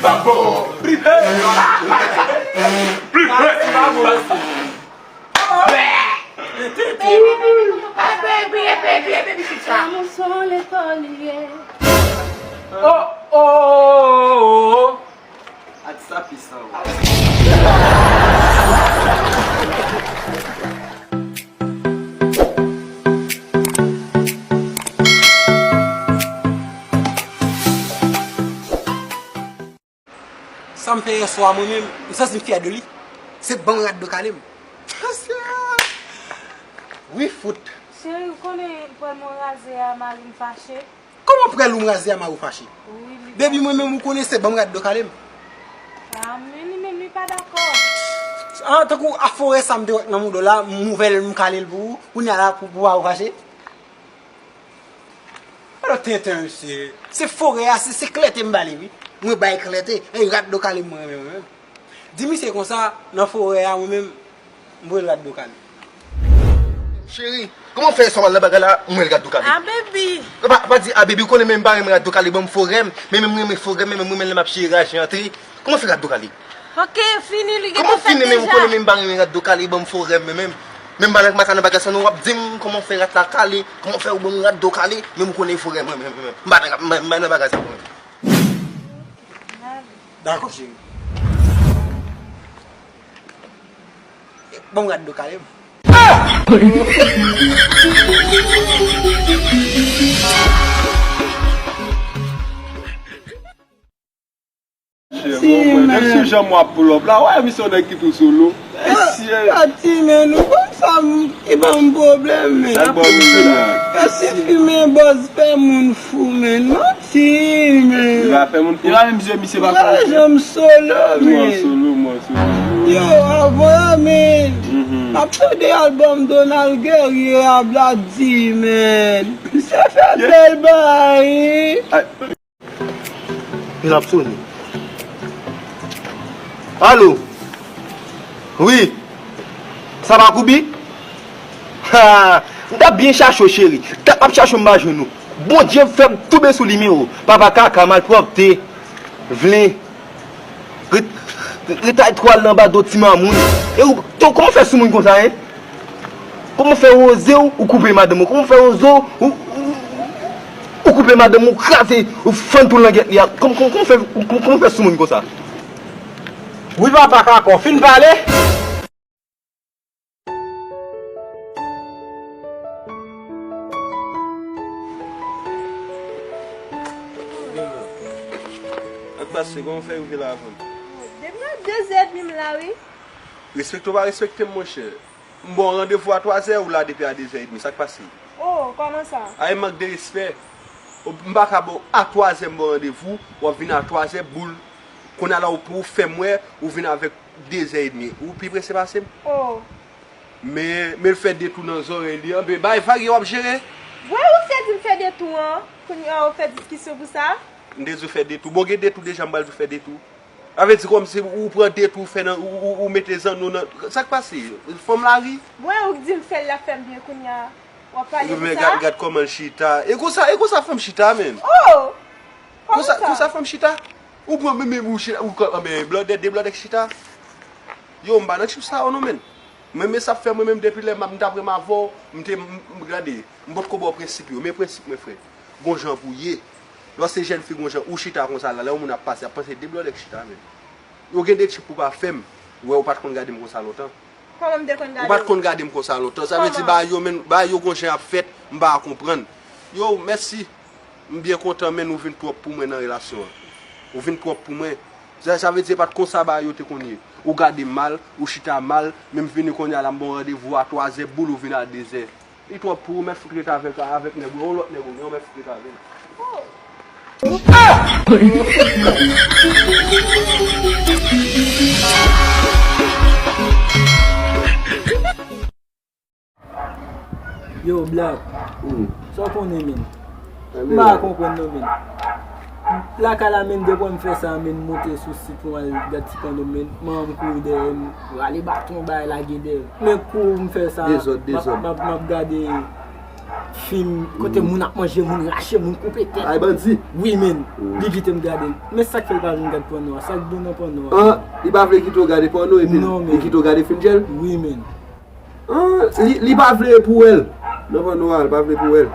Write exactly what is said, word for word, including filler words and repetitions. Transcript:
Babo! Pripe! Pripe! Babo! Baby, baby, baby, baby, pitit sa. Lanmou se yon lekòl li ye. Oh, oh, oh, oh, oh. Ak sa, pis sa, wi. Sa m fè yèswa, mwen menm, m santi m fyè de li. Se ban m rad do kale m. Wi, fout. Cheri, ou konnen pral mwen raze a, mari m fache. Kòman pral ou m raze a, mari w fache? Wi, li... Baby, mwen menm, ou konnen se ban m rad do kale m. A, men li menm, li pa dakò. Ah, tankou a forè sa m te wè nan mouda w la, m ouvè l, m kale l pou ou, kounye a la, pou, pou mari w fache. Alò, tenten, mesye. Se forè a, se, se klète m ba li, wi. Mwen bay klète, e rad do kale mwen renmen, mwen menm. Di misye konsa, nan forè a, mwen menm, m voye l rad do kale. Cheri, kòman w fè sa w al nan bagay la, mwen rad do kale? Ah, baby. Pa, pa di, ah, baby, ou konnen menm m pa renmen rad do kale, ban m forè m, men menm m renmen forè m, men menm m renmen lè m ap chire raje antre. Kòman w fè rad do kale? Ok, fini, li gentan fèt deja. Kòman fini, men ou konnen menm m pa renmen rad do kale, ban m forè m, men menm. Menm m pa nan, m pa ka nan bagay sa non, w ap di m kòman w fè rad la kale, kòman w fè ou ban m rad do kale, men ou konnen forè m, men, men, men. M pa nan, m pa, m pa nan bagay sa non. Dakò, cheri. Ban m rad do kale m. Ti men. Menm si jan mwen ap pull up la, wè misye yon nèg ki tou solo. Mesye. Pati men, ou konn sa m, ki ban m pwoblèm men. Sa l ba w misye la? Pati fimen bòz fè moun fou men. Manti men. Li pa fè moun fou. Li pa menm je misye pa fè. Wè jan m solo men. Mwen solo, mwen solo. Yo, avwa men. M ap tande album Donald Guerrier a, Bloody men. Misye fè bèl bagay. L ap sone. Alo? Wi? Sa pa Koubi? Ha! M t ap byen chache w, cheri. M t ap chache w, m pa jwenn ou. Bondye fè m tonbe sou nimewo w. Papa kaka, malpwòpte, vle. Ret-, ret ay twal nan bado ti mamoun. E ou, kòman w fè sou moun konsa, en? Kòman w fè woze w, ou koupe madanm ou? Kòman w fè woze w, ou, ou, ou koupe madanm ou, kraze, ou fann tou langèt li a? Kòman, kòman, kòman w fè, kòman, kòman w fè sou moun konsa? Wi papa, kakò, fin pale? Ak pase, kòman w fè rive la avan m? Depi nan de zè edmi m la, wi. Respekte w pa respekte m, monchè. M ba w randevou a twazè, ou la depi a de zè edmi. Sa k pase? Oh, kòman sa? Ay, mank de respè. M pa ka ba w a twazè, m ba w randevou, w ap vin a twazè boul. Kounye a la, ou, pou w fè m wè, ou vin avèk de zè edmi. Ou pi prese pase m. Oh. Men, men l fè detou nan zòrèy li an. Men bay vag yo ap jere. Wè, ou te di m fè detou an. Kounye a, ou fè diskisyon pou sa? M te di w fè detou. Bon, gen detou deja, m pral di w fè detou. Sa vle di kòmsi ou pran detou, ou fè nan, ou, ou, ou mete zanno nan, sa k pase? Fanm la ri? Mwen, ou k di m fè l, l ap fè m byen, kounye a w ap pale de sa? Men gad, gad kòman l chita. E konsa, e konsa fanm chita, menm. Oh! Konsa, konsa fanm chita? Ou pran menm, menm ou chita, ou ka, anben, blòdè, de blòdè k chita. Yo, m pa nan trip sa yo non, menm. Mwen, men sa fè mwen menm depi lè m ap, m t ap renmen avè w, m te, m, m, gade, m potko ba w prensip yo, men prensip mwen, frè. Gon jan pou w ye. Lè w se jèn fi, gon jan, ou chita konsa la, lè yon moun ap pase, ap panse de blòdè k chita, men. Yo gen de trip ou pa fè m, ou wè ou pa t konn gade m konsa lontan. Kòman m te konn gade w? Ou pa t konn gade m konsa lontan, sa vle di bagay yo, men, bagay yo gon jan ap fèt, m pa konprann. Yo, mèsi. M byen kontan, men ou vin twòp pou mwen nan relasyon an. Ou vin twòp pou mwen. Sa, sa vle di se pa t konsa bagay yo te konn ye. Ou gade m mal, ou chita mal, men m vini kounye a la, m ba w randevou a twazè boul, ou vin a dezè. Li twòp pou ou, mèt fout ret avèk, avèk nèg ou, yon lòt nèg ou gen, ou mèt fout ret avè l. Yo, Black. Hmm. Sa w konnen, men? M pa konprann non, men. Lakay la, men, depi m fè sa, men, m monte sou sit pou m al gad ti panno m, men, manman m kouri dèyè m, rale baton, bay lage dèyè m. Men kou m fè sa, dezòd, m ap, dezòd. M ap, m ap gade Fim kote moun ap manje, moun rache, moun koupe tèt. Ay bandi. Wi, men. Li kite m gade l. Men sa k fè l pa vin gad pòno a? Sa k bon nan pòno a? An, li pa vle kite w gade pòno epi Non, li men. kite w gade film djèl. Wi, men. An, li, li pa vle pou wè l. Nan pòno a, li pa vle pou wè l.